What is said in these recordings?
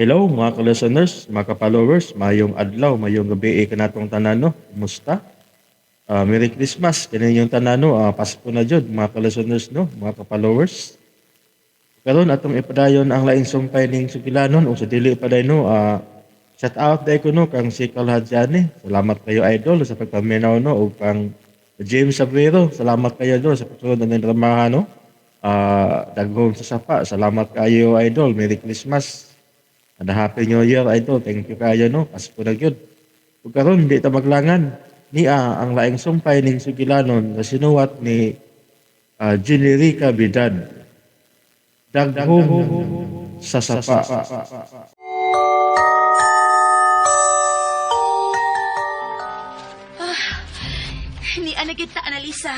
Hello mga ka-listeners, mga ka-followers, mayong adlaw, mayong gabi kanatong tanan no. Kumusta? Merry Christmas kaninyong tanan no. Pasko na jud mga ka-listeners no, mga ka-followers. Karon atong ipadayon ang laing sumpay ning sugilanon o sa dili paday no. Shout out day ko no kang si Kalhadjani. Salamat kayo idol sa pagpaminaw no ug kang James Abrero. Salamat kayo idol sa pagsunod ng dramahan no. Daghom sa sapa. Salamat kayo idol. Merry Christmas. And a Happy New Year idol. Thank you kayo no. Pasko na gyud. Ug karon di ta maglangan niya ang laing sumpay ning sugilanon nga sinuwat ni Generica Bidad. Daghom sa sapa. Ni ana gid ta, Analisa.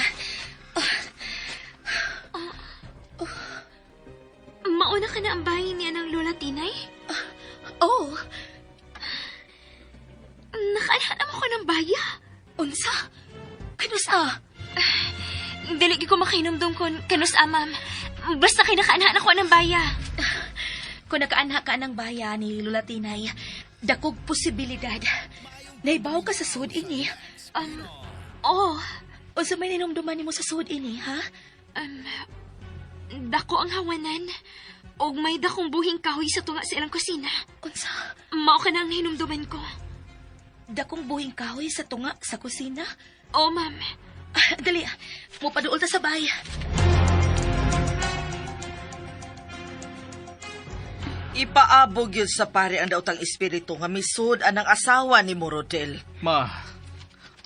Mauna ka na ang bahay niya ng Lola Tinay? Oh, Nakaanhan mo ko ng baya. Unsa? Kanusa? Dili gyud ko makahinumdum kon kanus ma'am. Basta kay nakaanhan ako ng baya. Kung nakaanha ka ng baya ni Lola Tinay, dakog posibilidad. Naibaw ka sa sud ini. Oh, Unsa may ninumduman nimo sa sud ini, ha? Dako ang hawanan. Og may dakong buhing kahoy sa tunga sa ilang kusina. Unsa? Mao ka na ang hinumduman ko. Dakong buhing kahoy sa tunga sa kusina? Oh, ma'am. Ah, dali, mupaduol ta sa bay. Ipaabog yun sa pare ang daotang espiritu nga misud anang asawa ni mo, Rodel. Ma,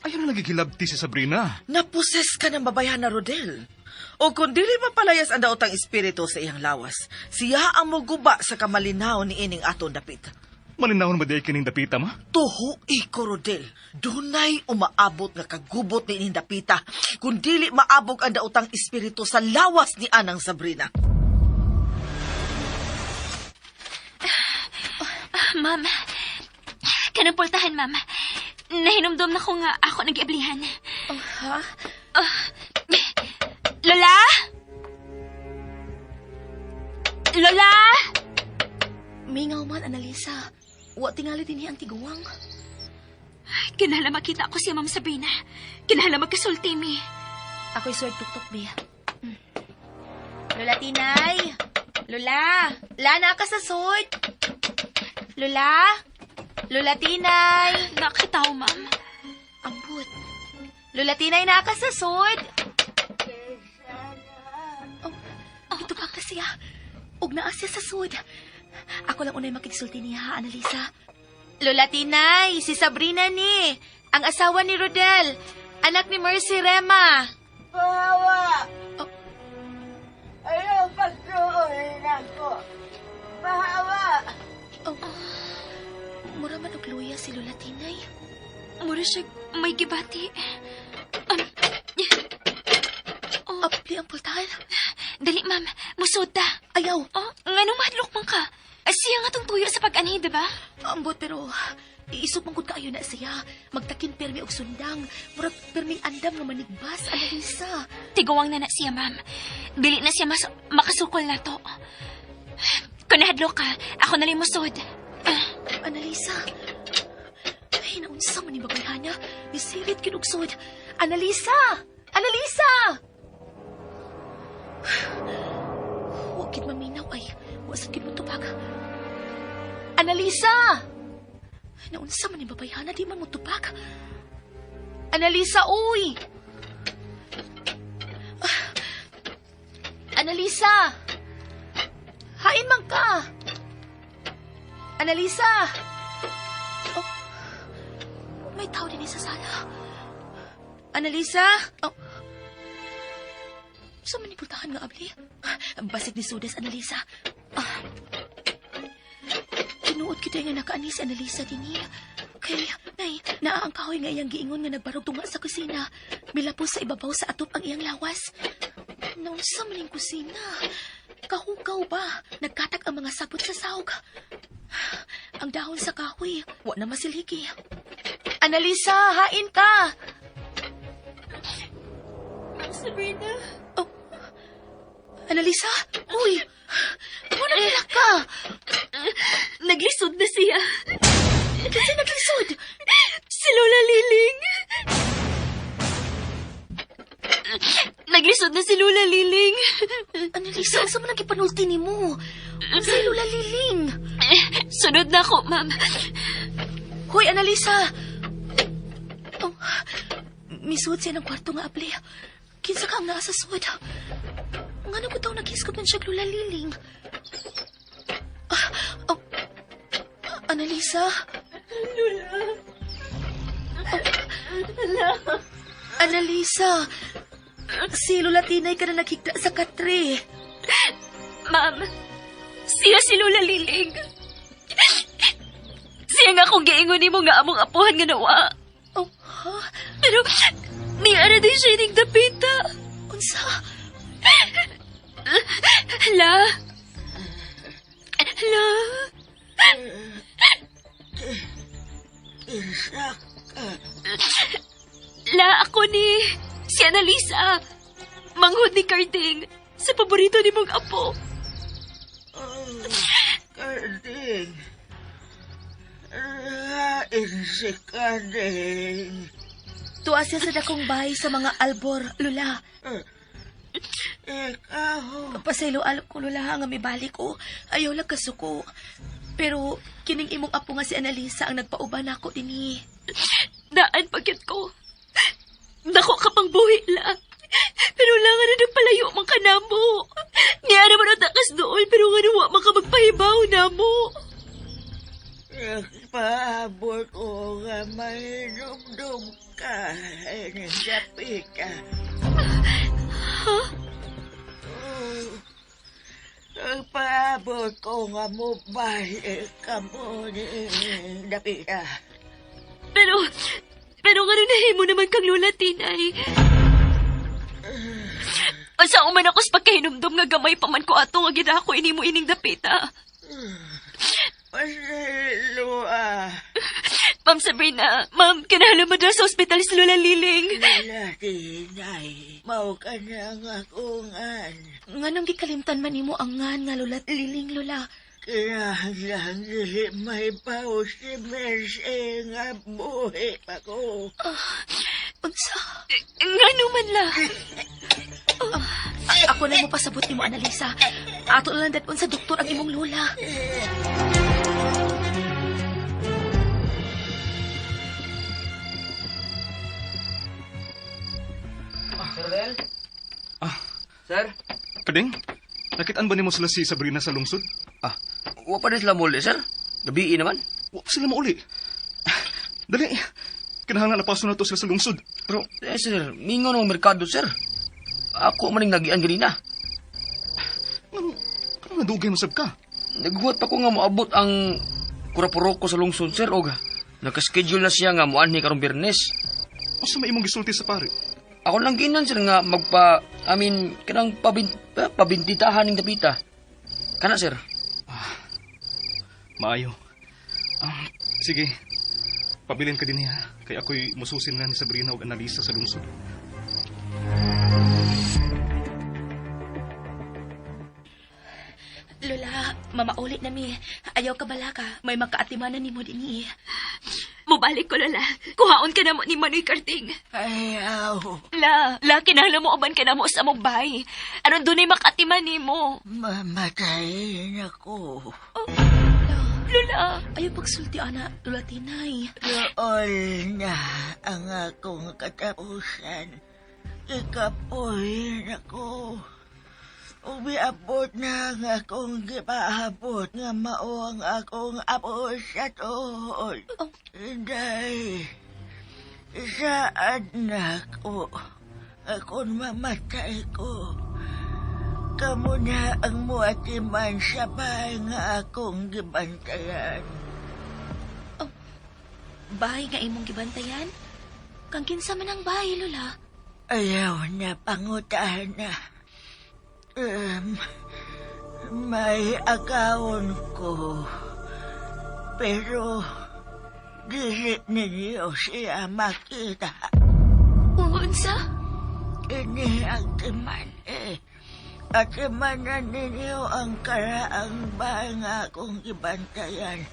ayaw na nagigilabti si Sabrina. Naposes ka ng babayan na, Rodel. O kung dili mapalayas ang daotang espiritu sa iyang lawas, siya ang muguba sa kamalinaw ni ining aton dapit. Malinawon ba di kining dapita, ma? Tuho iko, Rodel. Dunay umaabot nga kagubot ni ining dapita kung dili maabog ang daotang espiritu sa lawas ni anang Sabrina. Ma'am. Kanang pultahan, ma'am. Nahinumdum na ko nga ako nag-iablihan. Oh, ha? Lola? Lola? Mingaw man, Analisa. Wa tingali dinhi ang tiguang. Kinahanglan makita ko siya, Ma'am Sabrina. Kinahanglan magkasulti mi. Ako'y swag tuktok, Bea. Lola Tinay! Lola! Lana ka sa sud! Lola! Lola Tinay! Nakitaw, ma'am. Ambot. Lola Tinay, naa ka sa sud! Oh, ito pa na siya. Ug naa siya sa sud. Ako lang unay makigsulti niya, ha, Analisa. Lola Tinay, si Sabrina ni. Ang asawa ni Rodel. Anak ni Mercy Rema. Pahawa! Oh. Ayaw pagtuoy ako. Pahawa! Oh. Mura man og luya si Lola Tinay. Mura siya may gibati. Oh. Apli ang pultahan. Dali, ma'am. Musod ta. Ayaw. Oh, nganong mahadlok man ka? Siya nga tong tuyo sa pag-anhi, diba? Ambot pero iisog man gud kaayo na siya. Magtakin permi og sundang. Murag perming andam nga manigbas, Analisa. Tiguang na na siya, ma'am. Dili na siya mas makasukol na to. Kung nahadlok ka, ako na lang musod. Analisa. Ay, naunsa man ni babayhana. Nisirit gyud og sud. Analisa! Analisa! Wa gid maminaw ay. Wa sad gid motubag. Analisa! Naunsa man ni babayhana, di man motubag. Analisa, uy! Analisa! Hain man ka! Analisa! Oh, may tao din sa sala. Analisa? Oh. Sa man ni pultahan nga abli? Basig ni Sudes, Analisa. Ah. Tinuod kita nga nakaani si Analisa dinhi. Kay, nay, naa ang kahoy nga iyang giingon nga nagbarog tunga sa kusina. Milapos sa ibabaw sa atop ang iyang lawas. Naunsa man ning kusina? Kahugaw ba? Nagkatak ang mga sapot sa sawg. Ang dahon sa kahoy, wa na masilhiki. Analisa, hain ka! Ma'am Sabrina? Oh. Analisa? Uy! Wala nila ka. Naglisod na siya. Kasi naglisod. Si Lola Liling. Naglisod na si Lola Liling. Annalisa, unsa man ang gipanulti nimo? Unsa Lola Liling? Sunod na ako, ma'am. Hoy, Annalisa! Oh, misuod siya ng kwarto nga abli. Kinsa ka ang naa sa sud? Ngano ko taw naghiskop man siya Lola Liling? Ah, oh, Annalisa? Lola. Annalisa! Si Lola Tinay ka na naghigda sa katre. Ma'am, siya si Lola Liling. Siya nga akong giingon nimo nga among apuhan nga nawa. Oh, ha? Pero niara din siya ining dapita. Unsa? La. La. Kinsa ka. La, ako ni si Annalisa. Manghod ni Carding sa paborito ni mong apo. Oh, Karding. Lain si Karding. Tuwa siya sa dakong bahay sa mga albor, Lola. Ikaw. Pasaylo alok ko, Lola, nga mibalik ko. Ayaw lang kasuko. Pero kining imong apo nga si Annalisa ang nagpauban nako dinhi. Daan pagyat ko. Dako ka pang buhi la. Pero lang nga na nagpalayo man ka namo. Niya naman ang takas doon pero nga wa man ka magpahibaw namo. Nagpaabot ko nga mahinumdum ka. Ining dapita. Ha? Oh, nagpaabot ko nga mubalik ka mo ni dapita. Pero nga nahimo naman kang Lola Tinay. Asa uman ako sa pagkahinumdum nga gamay pa man ko ato nga gidako ini mo ining dapita. Pasaylo ah. Ma'am Sabrina, ma'am, kinahanglan mo dala sa ospital si Lola Liling. Lola Tinay, mao ka na nga kungan. Nganong gikalimtan man nimo ang ngan nga Lola Liling, Lola? Kinahanglan dili may baw si Mercy nga buhi pa ko. Unsa? Ngano man la. Ako na mo pasabot nimo, Annalisa. Ato na lang dadon sa doktor ang imong lola. Ah, Sir? Kading, nakitaan ba nimo sila si Sabrina sa lungsod? Ah, wa pa din sila muli, sir. Gabii naman. Wa pa sila mauli. Dali, kinahanglan na paso na to sila sa lungsod. Pero, eh, sir, mingon ang merkado, sir. Ako maning nagian ganina. Ano, ano nadugay mo sab ka? Naghuwat pa ko nga moabot ang kurapuroko sa lungsod, sir, og nakaschedule na siya nga muanhi karong Biyernes. Unsa may imong gisulti sa pare? Ako lang ginan, sir, nga magpa, I mean, kanang pabintitahan ning dapita. Kana, sir. Maayo. Ah, sige. Pabilin ka din niya. Kay ako'y mususin na ni Sabrina ug Annalisa sa lungsod. Lola, mamauli na mi. Ayaw ka bala ka. May makaatimanan nimo dinhi. Mubalik ko, Lola. Kuhaon ka na mo ni Manoy Karting. Ayaw, La, la, kinahanglan mo uban ka na mo sa among bahay. Aron dunay makatiman nimo. mamatayin ako. Lola, Lola, ayaw pagsulti ana, Lola Tinay. Dool na ang akong katapusan. Ikapuhin ako. Umiabot na ang akong gipaabot nga mao ang akong apo sa tuol. Oh. Inday, saad na ako. Akong mamatay ko. Kamu na ang muatiman sa bahay nga akong gibantayan. Bahay nga imong gibantayan? Kang kinsa man ang bahay, Lola. Ayaw na pangutahan na. May akawon ko. Pero dili ninyo siya makita. unsa? Ini ang timan eh. At imanan ninyo ang karaang bahay nga akong gibantayan.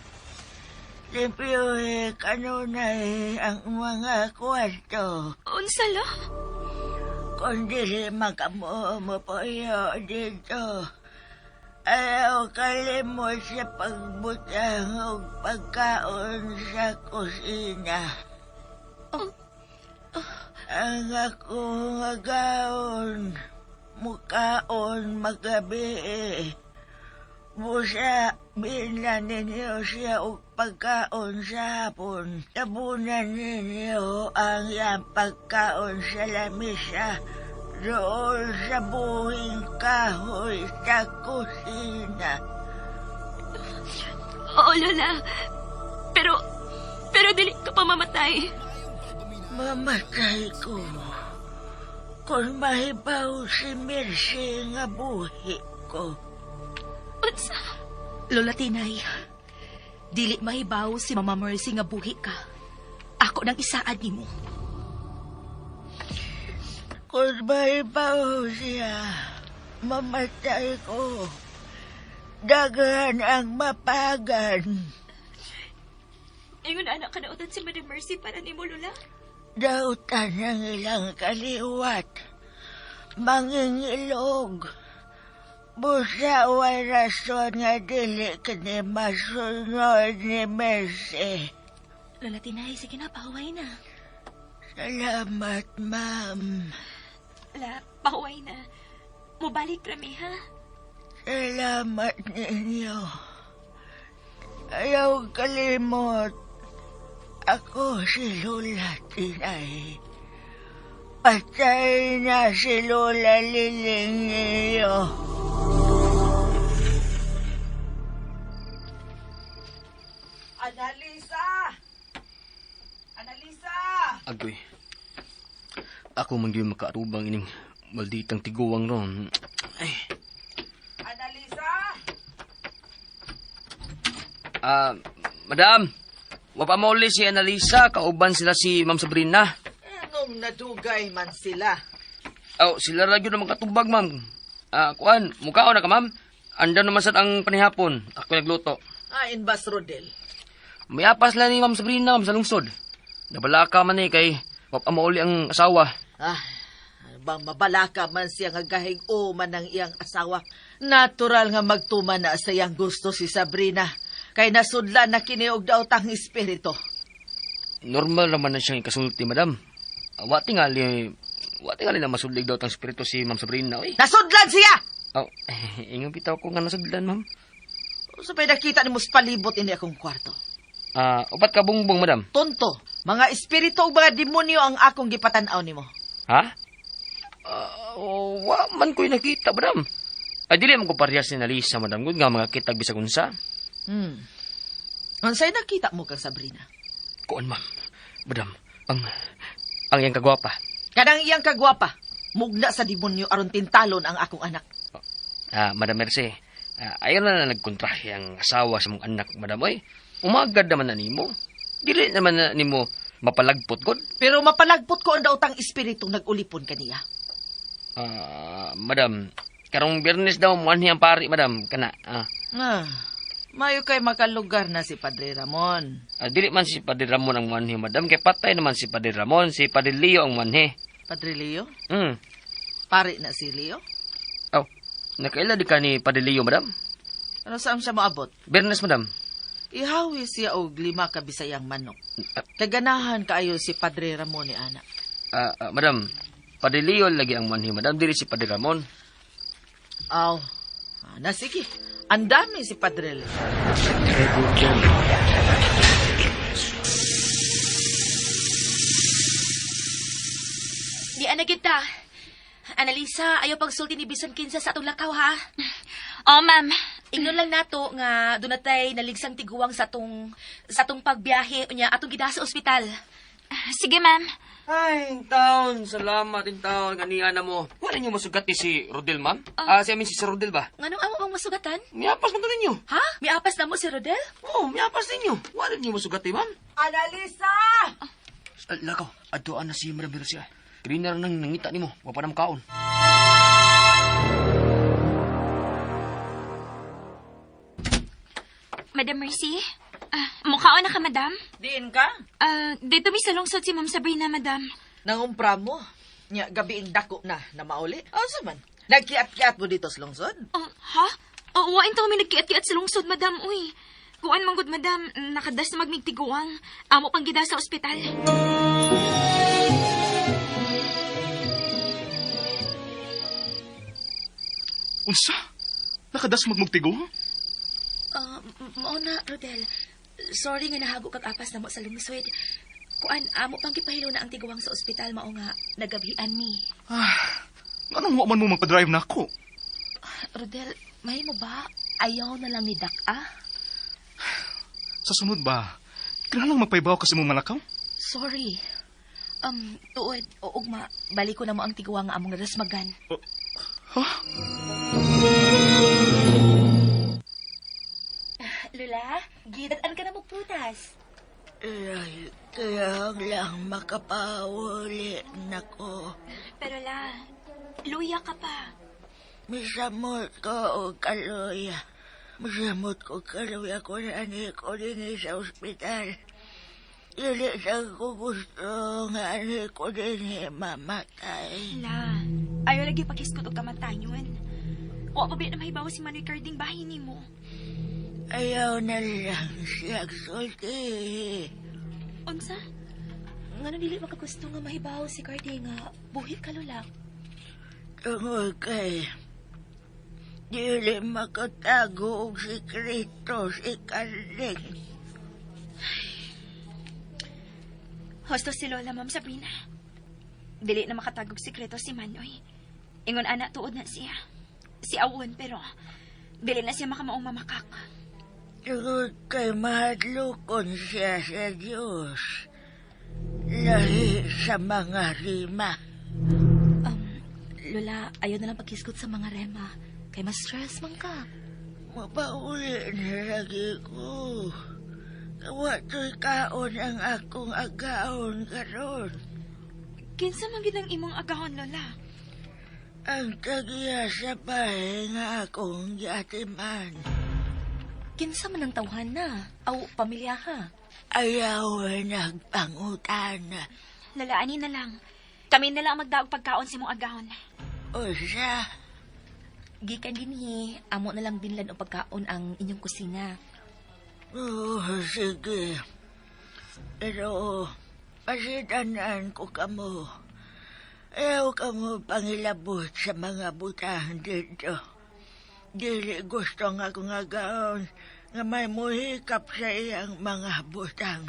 Limpyohe kanunay ang mga kwarto. Unsa la? Kung dili makamo mo po dito. Ayaw kalimot sa pagbutang og pagkaon sa kusina. Ang akong agaon, mukaon magabi. Busa, binla ninyo siya og pagkaon sa hapon. Tabunan ninyo ang iyang pagkaon sa lamisa doon sa buhing kahoy sa kusina. Oo, Lola. Pero dili ka pa mamatay. Mamatay ko. Kung mahibaw si Mercy nga buhi ko. Unsa? Lola Tinay, dili mahibaw si Mama Mercy nga buhi ka. Ako nang isaad nimo. Kung mahibaw siya, mamatay ko. Daghan ang mapagan. Ingon anak ka na si Madam Mercy para nimo, Lola. Dautan ang ilang kaliwat. Mangingilog. Busa way rason nga dili kini masunod ni Mercy. Lola Tinay, sige na, pahuway na. Salamat, ma'am. La, pahuway na. Mubalik rami, ha? Salamat ninyo. Ayaw kalimot. Ako si Lola Tinay. Patay na si Lola Liling ninyo. Analisa! Analisa! Agoy. Ako man gyud makaatubang ining malditang tiguang ron. Ay. Analisa! Madam, wa pa mauli si Annalisa, kauban sila si Ma'am Sabrina. Anong nadugay man sila? Oh, sila ra gyud ang makatubag, ma'am. Kuan, mukhaon na ka, ma'am. Andam naman sad ang panihapon. Ako nagluto. Ay, bas Rodel. May apas lang ni Ma'am Sabrina, ma'am, sa lungsod. Nabalaka man eh, kay wa pa mauli ang asawa. Ah, bang mabalaka man siya nga gahig o man ang iyang asawa. Natural nga magtuman na sa iyang gusto si Sabrina. Kay nasudlan na kini og daotang espiritu. Normal naman na siyang ikasulti, madam. Wa tingali na masudlig daw tang espiritu si Ma'am Sabrina, oy. Nasudlan siya! Oh, ingon bitaw ko nga nasudlan, ma'am. Sa pa'y nakita ni mo sa palibot ini akong kwarto. Upat ka bungbong, madam. Tonto, mga espiritu ug mga demonyo ang akong gipatan-aw nimo. Ha? Wa man ko'y nakita, madam. Ay, dili man ko parehas ni Nalisa, madam. Good nga mga kitag bisag unsa. Unsay nakita mo kang Sabrina? Kuan, ma'am. Madam, ang iyang kagwapa. Kanang iyang kagwapa, mugna sa demonyo aron tintalon ang akong anak. Madam Mercy, ayaw na na nagkontrahe ang asawa sa mong anak, madam. Oy, umagad naman na nimo. Dili naman na nimo mapalagpot, god. Pero mapalagpot ko ang daotang espiritu nag-ulipon kaniya. Madam, karong Biyernes daw muanhi ang pari, madam. Kana, Mayo kay makalugar na si Padre Ramon. Dili man si Padre Ramon ang muanhi, madam. Kay patay naman si Padre Ramon, si Padre Leo ang muanhi. Padre Leo? Hmm. Pari na si Leo? Oh, nakaila di ka ni Padre Leo, madam? Ano saan siya moabot? Biyernes, madam. Ihawi siya og 5 ka Bisayang manok. Kaganahan kaayo si Padre Ramon ni ana. Madam, Padre Leo lagi ang muanhi, madam. Dili si Padre Ramon. Aw, na sige. Ang dami si Padre Leo. Di ana kita. Analisa, ayaw pagsulti ni bisan kinsa sa atong lakaw ha. Oh, ma'am. Ingnon lang nato nga doon natay naligsang tiguang sa atong pagbiyahe unya atong gida sa ospital. Sige, ma'am. Ay, taon. Salamat, taon. Kaniya na mo. Wala niyo masugat ni si Rodel, ma'am? Si amin si Sir Rodel ba? Nganong amo bang masugatan? Miapas man to ninyo. Ha? Miapas na mo si Rodel? Oo, oh, miapas ninyo. Wala niyo masugat, eh, ma'am. Analisa! Lakaw, adtoan na si Madam Mercia. Greener nang nangita nimo. Wa pa na makaon. Madam Mercy? Mukhaon na ka, madam? Diin ka? Dito mi sa lungsod si Ma'am Sabrina, madam. Nangumpra mo. Nya, gabiing dako na, na mauli. Asa man? Nagkiat-kiat mo dito sa lungsod? Oh, ha? Oh, wain to kami nagkiat-kiat sa lungsod, madam. Uy, kuan manggod, madam. Nakadas na magmigtiguang. Amo pang gida sa ospital. Unsa? Nakadas magmugtigo? Mao na, Rodel. Sorry nga nahago kag apas na mo sa lungsod. Kuan, amo pang gipahilo na ang tiguang sa ospital mao nga nagabhian mi. Ah, anong wa man mo magpa-drive na ako? Rodel, may mo ba? Ayaw na lang ni Dak, ah? Sa sunod ba, kinahanglan magpaibaw kasi mo malakaw? Sorry. Tuod, o ugma, balik ko na mo ang tiguang nga among narasmagan. Ha? Lula, gidatan ka na mo prutas. Ay, kaya lang makapauli nako. Pero la, luya ka pa. Misamot ko o kaluya. Misamot ko kaluya ko na ani ko din sa ospital. Dili sa ko gusto nga ani ko din mamatay. La, ayaw lagi pakiskot og kamatayon. Wa pa ba na mahibaw si Manoy Carding bahin nimo? Ayaw na lang siya sulti. Unsa? Ngano dili makagusto nga mahibaw si Cardi nga buhi ka, Lula? Tungod kay dili makatago og sikreto si Carding. Hosto si Lola, Ma'am Sabrina. Dili na makatagog sikreto si Manoy. Ingon ana tuod na siya. Si Awon pero dili na siya makamaong mamakak. Tungod kay mahadlokon siya sa Diyos. Lahi sa mga rima. Lola, ayaw na lang paghisgot sa mga rema. Kay mas stress man ka. Mapauli na lagi ko. Kawa to'y kaon ang akong agaon karon. Kinsa man gid ang imong agahon, Lola? Ang tagiya sa bahay nga akong giatiman. Kinsa man ang tawhan na? Aw, pamilya ha? Ayaw nagpangutan. Lola, ani na lang. Kami na lang ang magdaog pagkaon sa imong agahon. Usa, Gikan dinhi, amo na lang binlan og pagkaon ang inyong kusina. Oh, sige. Pero, pasitanan ko kamo. Ayaw kamo pangilabot sa mga butang dito. Dili gusto nga akong agaon nga may muhikap sa iyang mga butang.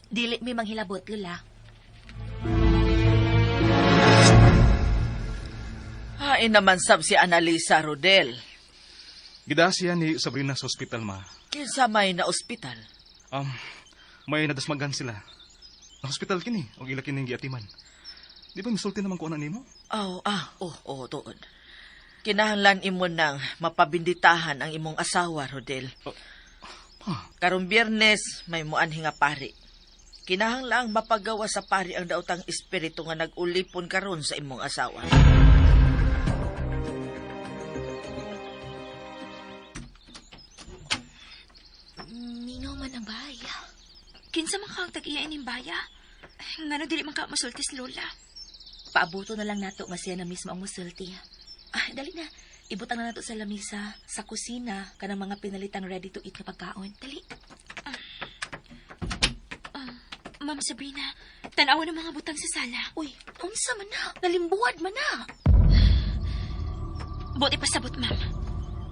Dili mi manghilabot, Lola. Hain naman sab si Annalisa, Rodel. Gida siya ni Sabrina sa ospital, ma. Kinsa may na ospital? May nadasmagan sila. Na hospital kini, og ila kining giatiman. Di ba misulti naman ko ana nimo? Oh, oh, tuod. Kinahanglan imo nang mapabinditahan ang imong asawa, Rodel. Oh, ma. Karong Biyernes, may muanhi nga pari. Kinahanglan mapagawa sa pari ang daotang espiritu nga nag-ulipon karon sa imong asawa. Mingaw man ang bahay. Kinsa man ka ang tag-iya ining baya? Ngano dili man ka masulti si Lola? Paabuto na lang nato nga siya na mismo ang musulti. Ah, dali na. Ibutang na nato sa lamisa, sa kusina, kanang mga pinalitang ready to eat nga pagkaon. Dali. Ma'am Sabrina, tan-awa ng mga butang sa sala. Uy, unsa man na? Nalimbuwad man na. Buti pasabot, ma'am.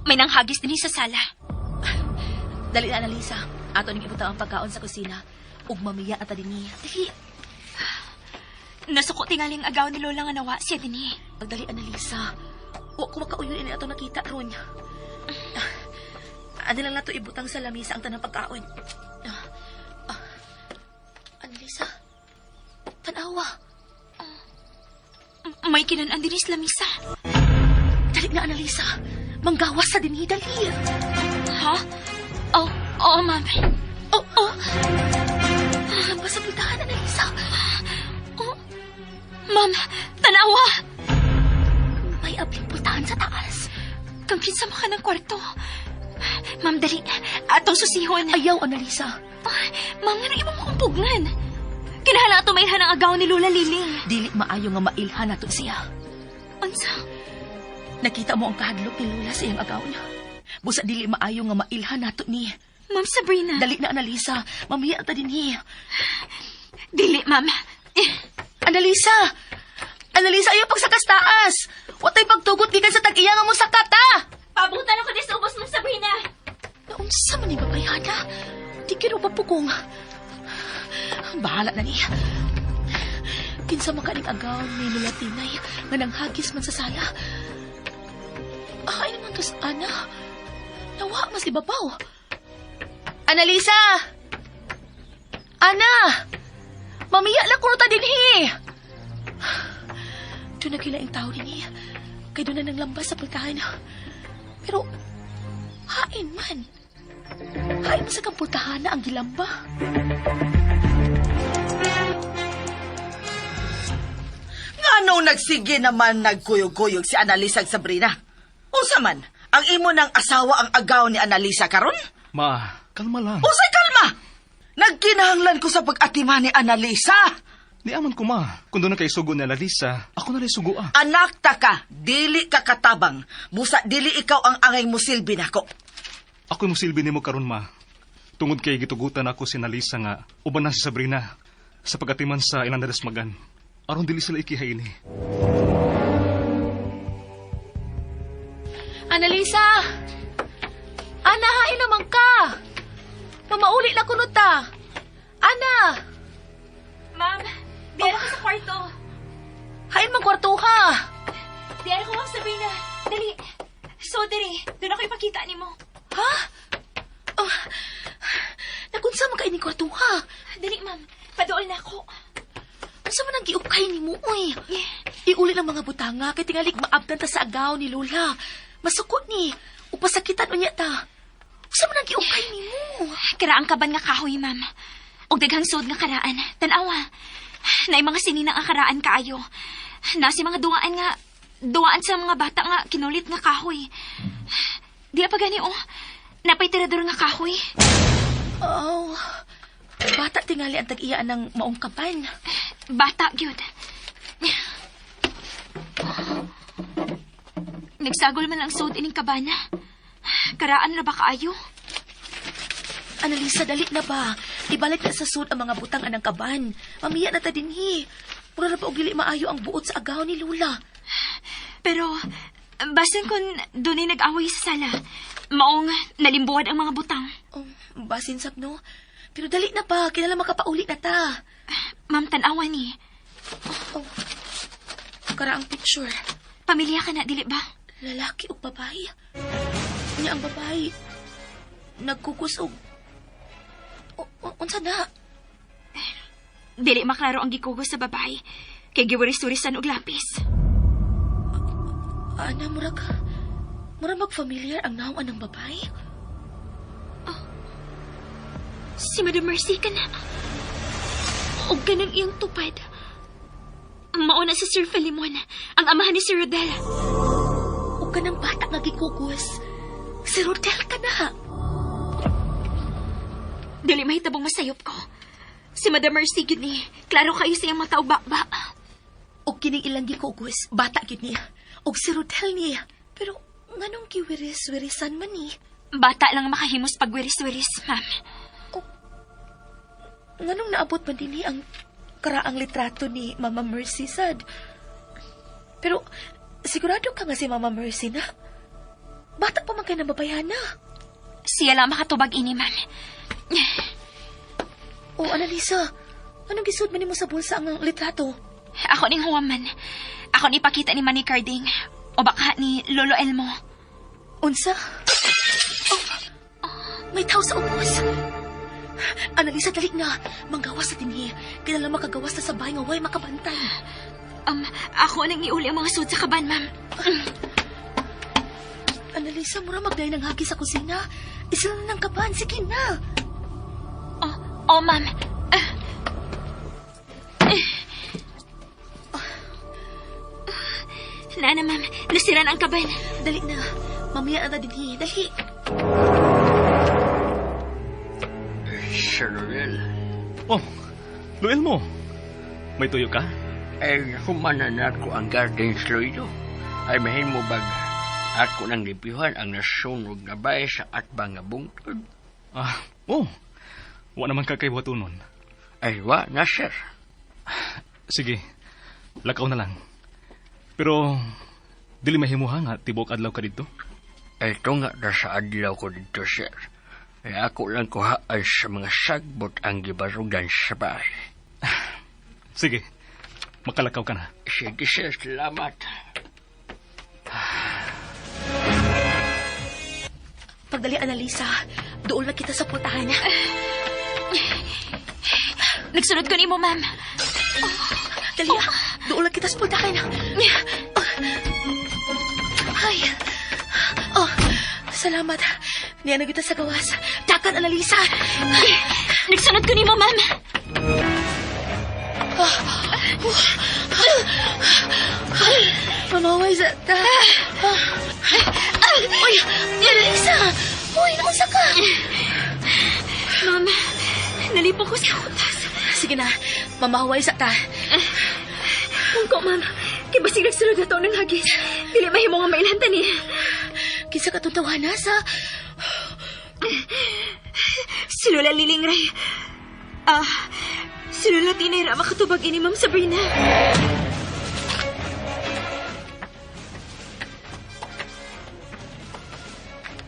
May nanghagis dinhi sa sala. Dali na, Annalisa. Ato ning ibutang ang pagkaon sa kusina. Ug mamiya ata dinhi. Dali. Nasuko tingaling agaw ni Lola nga nawa siya dinhi. Pagdali, Annalisa. Wa ko makauyon ini ato nakita ron. Ano lang nato ibutang sa lamisa ang tanang pagkaon. Annalisa, tanawa. May kinan-an dinhi sa lamisa. Dali na, Annalisa. Manggawas sa dinhi, dali. Ha? Oh, oo, ma'am. Oh, oh. Basta pultahan, Annalisa. Oh, ma'am, tanawa. May abling pultahan sa taas. Kang kinsa man ka ng kwarto. Ma'am, dali. Ato Atong susihon. Ayaw, Annalisa. Ah, ma'am, nga imong makumpugngan. Kinahanglan ato mailhan ang agaw ni Lola Liling. Dili maayo nga mailhan nato siya. Unsa? Nakita mo ang kahadlok ni Lola sa iyang agaw niya. Busa dili maayo nga mailhan nato ni. Ma'am Sabrina. Dali na, Annalisa. Mamiya ta dinhi. Dili, ma'am. Eh, Annalisa! Annalisa, ayaw pagsakas taas! Watay pagtugot gikan sa tag-iya nga mo sakata! Pabutan ako di sa ubos, Ma'am Sabrina. Naunsa man ni babayhana? Di kino pa pugong. Bahala na niya. Kinsa makaning agaw ni Lola Tinay nga nanghagis man sa sala. Ay naman tos, Ana. Nawa mas ibabaw. Annalisa! Ana! Mamiya lang kuno ta dinhi. Doon na kila ang tao dinhi. Kay doon na nang lambas sa pultahan. Pero, hain man. Hain man sa kampultahan na ang gilamba. Nganong nagsige naman nagkuyog-kuyog si Annalisa ug Sabrina? Unsa man, ang imo ng asawa ang agaw ni Annalisa karon? Ma, kalma lang. Usay kalma! Nagkinahanglan ko sa pag-atima ni Annalisa. Niaman ko, ma. Kung doon na kay sugo ni Annalisa, ako na rin sugo, ah. Anak ta ka, dili ka katabang. Busa dili ikaw ang angay musilbi nako. Ako yung musilbi nimo karon ma. Tungod kay gitugutan ako si Annalisa nga uban na si Sabrina sa pagatiman sa ilang nadasmagan. Aron dili sila ikihay ini. Annalisa! Ana, hain naman ka! Mamauli na kuno ta! Ana! Ma'am, diyan ako sa kwarto. Hain man kwarto ha! Diyan ako, Ma'am Sabrina. Dali. So, diri. Doon ako ipakita nimo. Ha? Oh, nakunsa man ka ining kwarto ha? Dali, ma'am. Paduol na ako. Unsa man ang giukay nimo uy? Iuli ng mga butanga kay tingali maabdan ta sa agaw ni Lola. Masukot ni. Upasakitan unya ta. Unsa man ang giukay nimo? Karaang kaban nga kahoy, ma'am. Og daghang sud nga karaan. Tanawa. Naay mga sinina nga karaan kaayo. Nasi mga duwaan nga duwaan sa mga bata nga kinulit nga kahoy. Di pa gani oh. Napay tirador nga kahoy. Oh. Bata tingali ang tag-iya ng maong kaban. Bata gyud. Nagsagol man ang sud ining kabana. Karaan ra ba kaayo? Annalisa, dali na ba? Ibalik na sa sud ang mga butang anang kaban. Mamiya na ta dinhi. Mura na pa og dili maayo ang buot sa agaw ni Lola. Pero basin kun dunay nag-away sa sala, maong nalimbuad ang mga butang. Oh, basin sab no. Pero dali na pa, kinala makapauli na ta. Ma'am, tan-awa ni. Oh. Karaang picture. Pamilya ka na, dili ba? Lalaki o babae. Nya ang babae. Nagkukusog. Unsa na? Dili maklaro ang gikugos sa babae. Kay giwaris-warisan og lapis. Ana, murag... Murag mag-familiar ang nawaan ng babae. Si Madam Mercy ka na. Og ganang iyang tupad. Mauna si Sir Philemon, ang amahan ni Sir Rodel. O kanang bata nga gikugos. Si Rodel ka na. Dili mahitabong masayop ko. Si Madam Mercy gid ni. Klaro kayo sa iyang mata og baba. O kining ilang gikugos, bata gid niya. Og si Rodel niya. Pero nganong giwiris-wirisan man ni? Bata lang ang makahimos pagwiris-wiris, ma'am. Nganong naabot man dinhi ang karaang litrato ni Mama Mercy sad? Pero sigurado ka nga si Mama Mercy na? Bata pa man kay nababayana. Siya lang makatubag ini, ma'am. O Annalisa, anong gisud man nimo sa bulsa ang litrato? Ako ning huwaman. Ako ni ipakita ni Manny Carding. O baka ni Lolo Elmo. Unsa? Oh, may tao sa ubos. Annalisa, dali na. Manggawas sa dinhi. Kinala makagawas na sa bahay nga way makabantay. Ako nang iuli ang mga sud sa kaban, ma'am. Annalisa, mura magdayon ng hagi sa kusina. Isa na ng kaban. Sige na. Oh, oh ma'am. Nana, ma'am. Nasira na ang kaban. Dali na. Mamaya na dinhi. Dali. Oh, Luel mo. May tuyo ka? Ay, humana na ako ang garden sloyo. Ay, mahin mo bag ako nang limpyuhan ang nasunog na bahay sa atbang nga bungtod. Ah, oh. Wa naman ka kay buhatunon. Ay, wa na, sir. Sige, lakaw na lang. Pero, dili mahimuha nga tibok adlaw ka dito. Ay, tunga na sa adlaw ko dito, sir. Ay, ako lang kuhaan sa mga sagbot ang gibarugan sa bahay. Sige, makalakaw ka na. Sige, sir, salamat. Pagdali, Annalisa. Dool na kita sa pultahan. Nagsunod ko nimo, ma'am. Dali, ah. Dool na kita sa pultahan. Ay. Oh, salamat. Niya na kita sa gawas. Takan, Annalisa. Nagsunod ko nimo, ma'am. Mamaway sa ta. Uy, Annalisa. Uy, naunsa ka? Ma'am, nalipong ko sa utas. Sige na, mamaway sa ta. Kung ma'am. Kay basig nagsunod na to ng hagis. Dili mahimo nga mailhan tani. Kinsa ka tong tawana sa... Si Lola Liling Ray. Ah, si Lola Tinay ra makatubag ini, Ma'am Sabrina.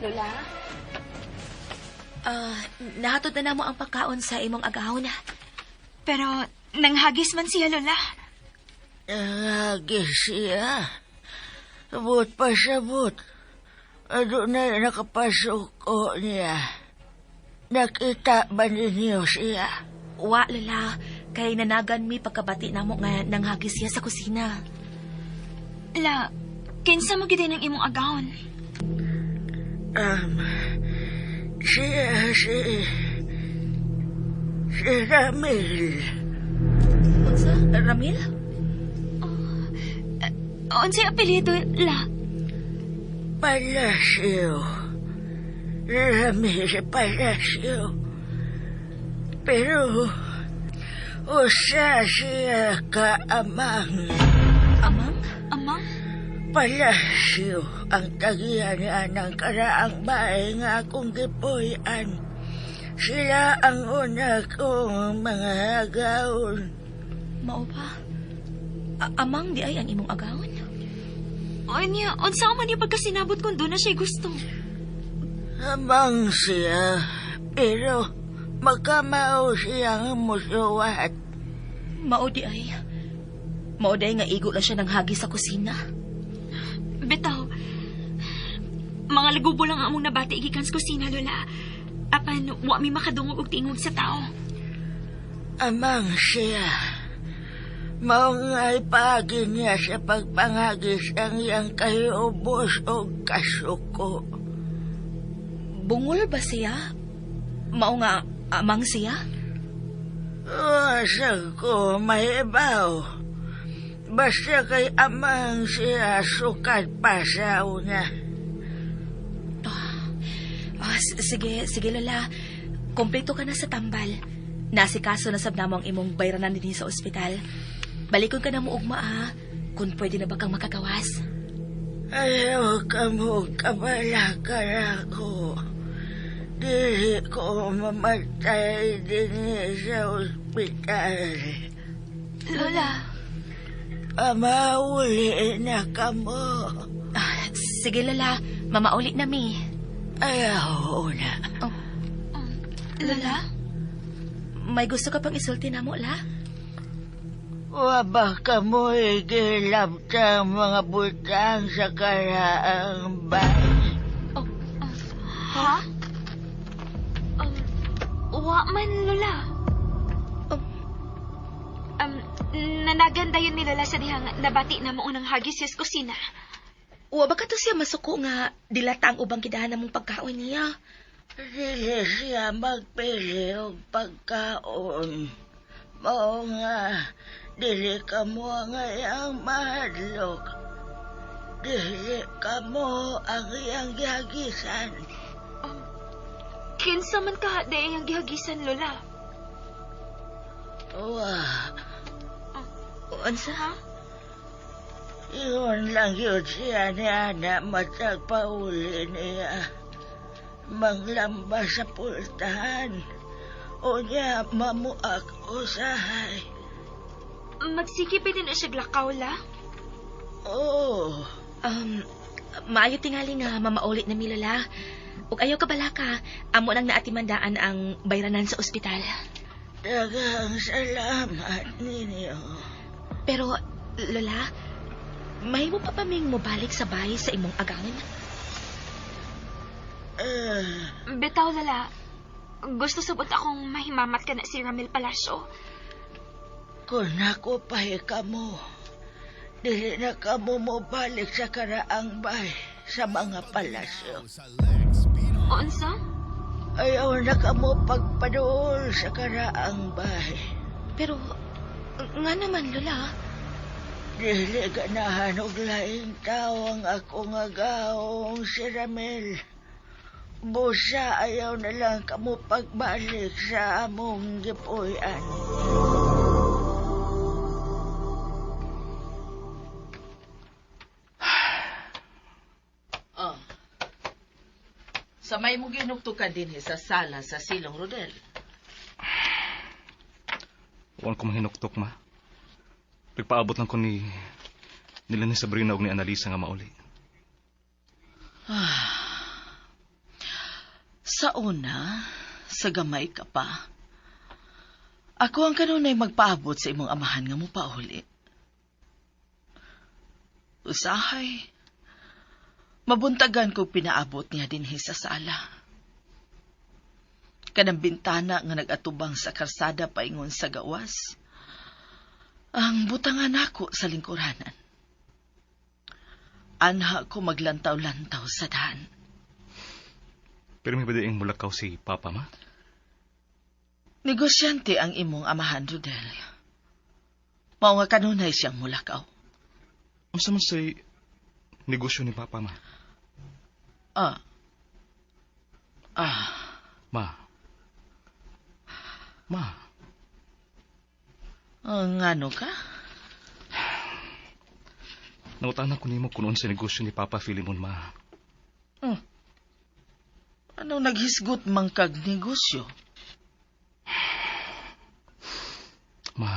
Lola? Ah, nahatod na namo ang pagkaon sa imong agahon. Pero nanghagis man siya, Lola. Nangagis siya. Sabot pa sabot. Ano na nakapasok ko niya. Nakita ba ninyo siya? Wa, Lola. Kay nanagan mi pagkabati namo nga nanghagis siya sa kusina. La, kinsa mo gid ang imong agahon? Siya, si Ramil. Unsa? Ramil? Unsay apelyido, La? Palacio. Ramil Palacio. Pero, usa siya kaamang. Amang? Amang? Palacio ang tagihan niya ng karaang bahay nga akong gipuy-an. Sila ang una kong mga agawon. Mao ba? Amang di ay ang imong agawon? Unya, unsa man yung pagkasinabot kung doon na siya gusto? Amang siya, pero magkamao siyang musuwat. Mao di ay. Mao di ay nga igo lang siya ng hagi sa kusina. Bitaw, mga lagubo lang ang among nabati gikan sa kusina, Lola. Apan, wa mi makadungog og tingog sa tao. Amang siya. Mao nga'y paagi niya sa pagpangagis ang iyang kahiubos o kasuko. Bungol ba siya? Mao nga amang siya? Asag ko mahibaw. Basta kay amang siya sukat pa sa una. Sige, sige Lola. Kompleto ka na sa tambal. Nasikaso na sab namo ang imong bayranan dinhi sa ospital. Balikon ka na mo ugma ha, kung pwede na ba kang makagawas. Ayaw ka mo kabalakar ako. Dili ko mamatay din sa ospital. Lola. Pamauli na ka mo. Sige Lola, mamauli na mi. Ayaw na. Oh. Lola? May gusto ka pang isulti na mo, La? Wa ba ka mo igilabtang mga butang sa karaang bay? Oh, ha? Wa man, Lola. Nanaganda yun ni Lola sa dihang nabati na mo unang hagis sa kusina. Wa ba ka to siya masuko nga dilata ang ubang gidahan mong pagkaon niya? Dili siya magpili og pagkaon. Mao nga, dili ka mo ang iyang mahadlok. Dili ka mo ang iyang gihagisan. Kinsa man ka di iyang gihagisan, Lola? Wa, Unsa? Ha? Iyon lang yun siya ni Ana matag pauli niya. Manglamba sa pultahan. O niya mamuak usahay. Magsige pa din na siya glakaw, la. Oo. Um, maayo tingali nga mamaulit na mi, Lola. Ug ayaw ka bala ka, amo nang naatimandaan ang bayranan sa ospital. Daghang salamat ninyo. Pero, Lola, may mo pa paming mobalik sa bahay sa imong agangan? Ah, Bitaw, lala. Gusto sabot akong mahimamat ka na si Ramil Palacio. Kung ako ka mo, dili na ka mo mobalik sa karaang bay sa mga palasyo. Unsa? Ayaw na ka mo pagpadool sa karaang bay. Pero, nga naman, Lola. Dili ganahan og laing tao ang akong agaong si Ramil. Busa ayaw na lang kamo pagbalik sa among gipuy-an. Oh. Sa may mo ginuktukan din sa sala sa silong, Rodel. Huwag ko mahinuktok, ma. Nagpaabot lang ko ni nila ni Sabrina og ni Annalisa nga mauli. Sa una, sa gamay ka pa. Ako ang kanunay magpaabot sa imong amahan nga mopauli. Usahay, mabuntagan ko pinaabot niya dinhi sa sala. Kanang bintana nga nag-atubang sa karsada paingon sa gawas. Ang butangan nako sa lingkuranan. Anha ko maglantaw-lantaw sa daan. Pero may badaing mulakaw si Papa, ma? Negosyante ang imong amahan, Rodel. Mao nga kanunay siyang mulakaw. Unsa man say negosyo ni Papa, ma? Ah. Ah. Ma. Ma, Ngano ka? nangutana ko nimo kung unsa negosyo ni Papa Filimon, ma. Ano naghisgot man kag negosyo? Ma,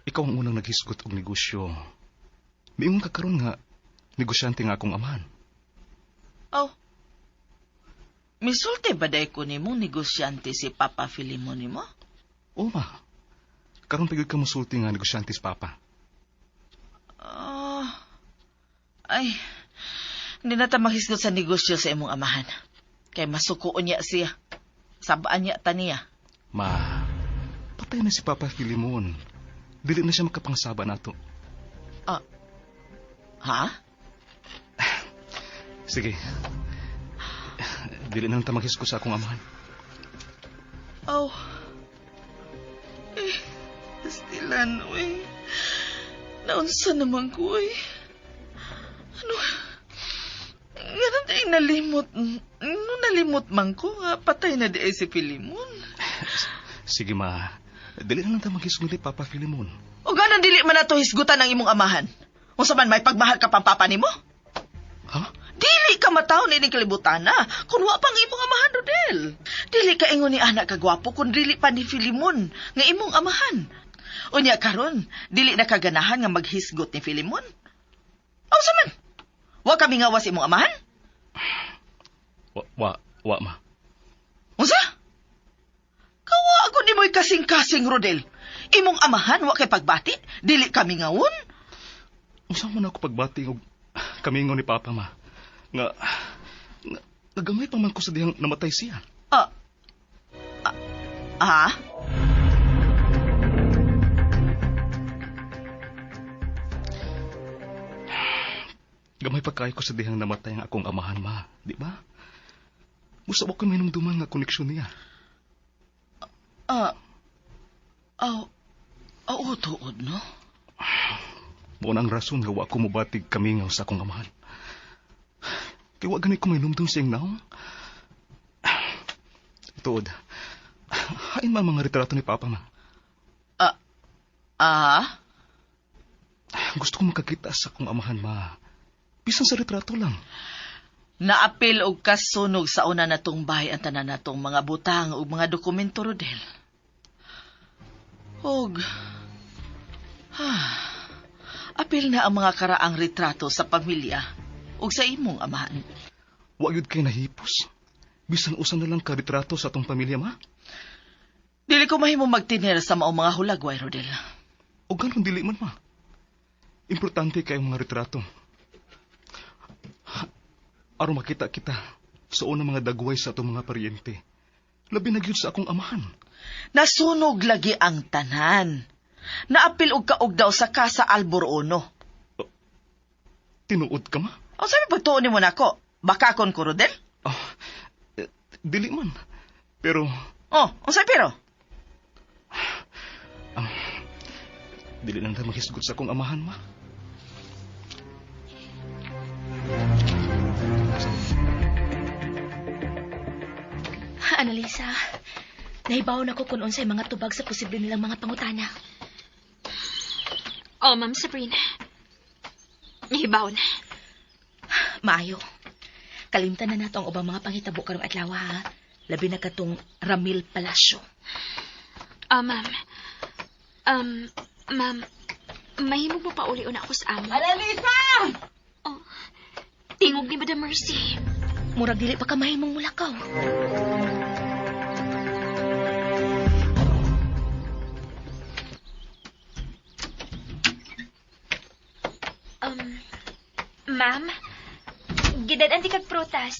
ikaw ang unang naghisgot og negosyo. Miingon ka karon nga negosyante nga akong amahan. Aw. Misulti ba day ko nimong negosyante si Papa Filimon nimo? O ma, karon pa gyud ka mosulti nga negosyante si Papa. Ah. Ay, hindi na ta maghisgot sa negosyo sa imong amahan. Kay masukoon niya siya. Sabaan niya ta niya. Ma, patay na si Papa Filimon. Dili na siya makapangsaba nato. Ha? Sige. Dili na lang ta maghisgot sa akong amahan. Oh. Eh, Stilan, uy. Naunsa naman ko, uy. Ano? Nga na di nalimot. No nalimot man ko, nga patay na di ay si Filimon. Sige ma, dili na lang ta maghisgot ni Papa Filimon. O ganan dili man nato hisgutan ang imong amahan. Unsa man may pagmahal ka pang papa nimo? Ha? Dili ka mataw ni kalibutan na kung wa pang imong amahan, Rodel. Dili ka ingon ni anak ka gwapo kung dili pa ni Filimon nga imong amahan. Unya karon, dili na kaganahan nga maghisgot ni Filimon. Aw sa man? Wa kami nga sa imong amahan? Wa, wa, wa ma. Unsa? Kawa ako ni mo'y kasing-kasing, Rodel. Imong amahan wa kay pagbati, dili kami ngawon. Unsa man ako pagbati og kamingaw ni Papa ma? Nga, nga nagamay pa man ko sa dihang namatay siya. Ah. Ah? Ah? Gamay pa kayo ko sa dihang namatay ang akong amahan ma, di ba? Busa wa ko minumduman nga koneksyon niya. Ah. Aw. Oo, tuod, no? Mao na ang rason nga wa ko mobatig kamingaw sa akong amahan. Kay wa gani ko mainumdum sa iyang naong. Tuod, hain man mga retrato ni Papa ma. Ah? Gusto ko makakita sa akong amahan, ma. Bisan sa retrato lang. Naapil og kasunog sa una natong bahay ang tanan natong mga butang ug mga dokumento, Rodel. Og apil na ang mga karaang retrato sa pamilya ug sa imong amahan. Wa gyud kay nahipos. Bisan usa na lang ka retrato sa atong pamilya, ma. Dili ko mahimo magtinir sa maong mga hulagway, Rodel. O ganon dili man, ma. Importante kay ang mga retrato. Aron makita kita sa unang mga dagway sa atong mga paryente. Labi na gyud sa akong amahan. Nasunog lagi ang tanan. Naapil og kaog daw sa Casa Albor Uno. Tinuod ka, ma? O sabi pagtuon nimo nako, baka kon ko, Rodel? Oh, dili man. Pero Oh, unsay pero? Dili lang ta maghisgot sa akong amahan, ma. Annalisa, nahibaw na ko kung unsay mga tubag sa posible nilang mga pangutana. Oh, Ma'am Sabrina. Nahibaw na. Maayo. Kalimtan na nato ang ubang mga panghitabo karong adlaw ha. Labi na katong Ramil Palacio. Oh, ma'am. Ma'am, mahimog mo pa uli una ako sa amo. Annalisa! Oh, tingog ni Madam Mercy. Murag dili pa ka mahimong mulakaw. Ma'am, gidad-an di kag prutas.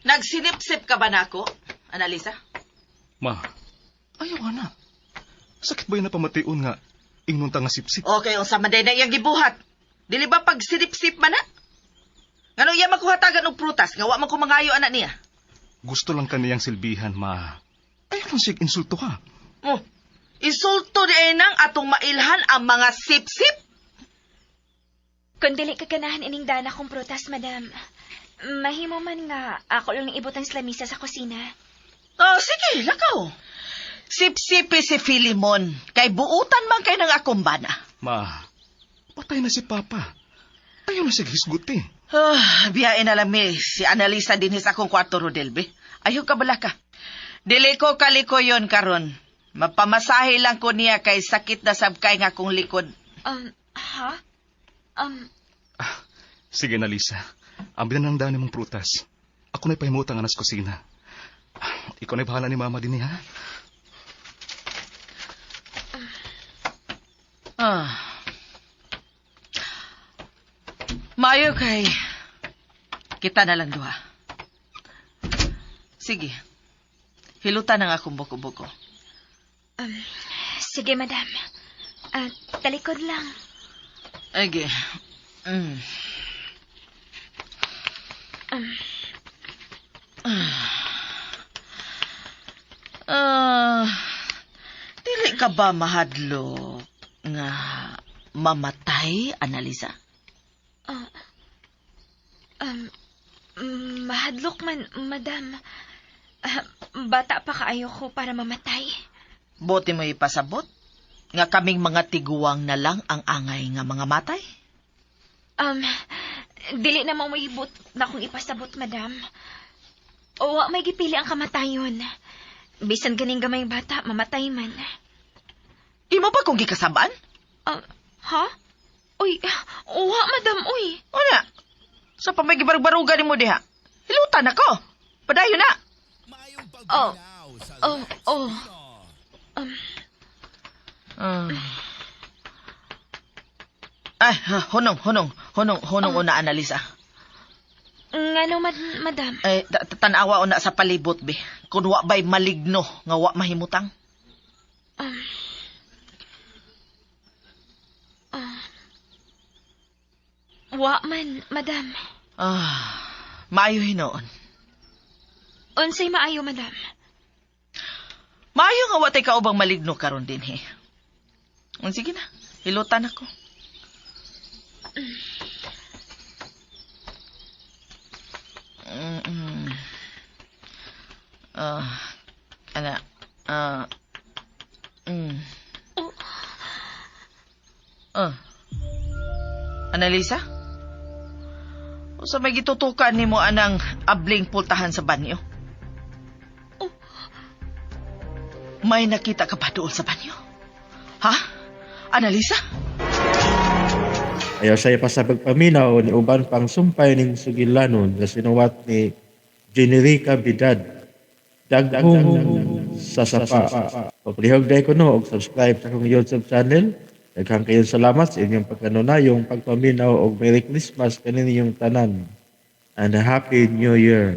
Nagsinipsip ka ba nako, Annalisa? Ma, ayaw ana. Sakit ba yung napamation nga ingnon ta nga sipsip? Okay, unsa man day na iyang gibuhat. Dili ba pag sinipsip man na? Ngano iya makuhatagan og prutas nga wa man ko mangayo ana niya? Gusto lang kaniyang silbihan, ma. Ayaw lang siya insulto ka. Oh, insulto di ay nang atong mailhan ang mga sipsip. Kung dili ka ganahan ining dana kong prutas, madam. Mahimo man nga ako lang ibutang sa lamisa sa kusina. Oh, sige, lakaw. Sipsipi si Filimon, kay buutan man kay nang akong bana. Ma, patay na si Papa. Ayaw na siya hisgot eh. Ah, biyain na lang mi, si Annalisa din sa akong kwarto, Rodel, be. Ayaw ka bala ka. Dili ko kaliko yon karon. Mapamasahe lang ko niya kay sakit na sabkay nga akong likod. Ha? Sige na, Lisa. Ambi na nang dani mong prutas. Ako na'y pahimutang anas kusina. Ikaw na'y bahala ni Mama din, ha? Ah. Maayo kay kita na lang duha. Sige. Hilutan ang akong buko-buko. Sige, madam. Talikod lang. Ege. Ah, dili ka ba mahadlok nga mamatay, Annalisa? Mahadlok man, madam. Bata pa kaayo ko para mamatay. Bote mo ipasabot nga kaming mga tiguang na lang ang angay nga mga matay? Dili na mo mahibot na akong ipasabot, madam. O, wa may gipili ang kamatayon. Bisan ganing gamay bata, mamatay man. Imo pa kung gikasabaan? Ha? Uy, uwa, madam, uy. Una, sa pa may gibarug-barugan nimo diha. Hilutan ako. Padayon na. Oh, oh, oh. Ay, hunong, hunong, hunong, hunong una, Annalisa. Ngano, madam? Ay, tanawa una sa palibot, be. Kung wa ba'y maligno nga wa mahimutang? Wa man, madam. Ah, maayo hinoon. Unsay maayo, madam? Maayo nga wa tay kaubang maligno karon din, he. Sige na, hilutan ako. Ah, ana. Ah. Oh. Ah. Analisa? Unsa may gitutukan nimo anang abling pultahan sa banyo? Oh. May nakita ka ba doon sa banyo? Ha? Analisa? Ayaw siya pa sa pagpaminaw ni uban pang sumpay ning sugilanon nga sinuwat ni Generica Bidad. Daghong sa sapa. Paglihog dahil ko no, og subscribe sa akong YouTube channel. Daghang kayong salamat sa inyong pagkanunayong pagpaminaw og Merry Christmas kaninyong tanan. And a Happy New Year.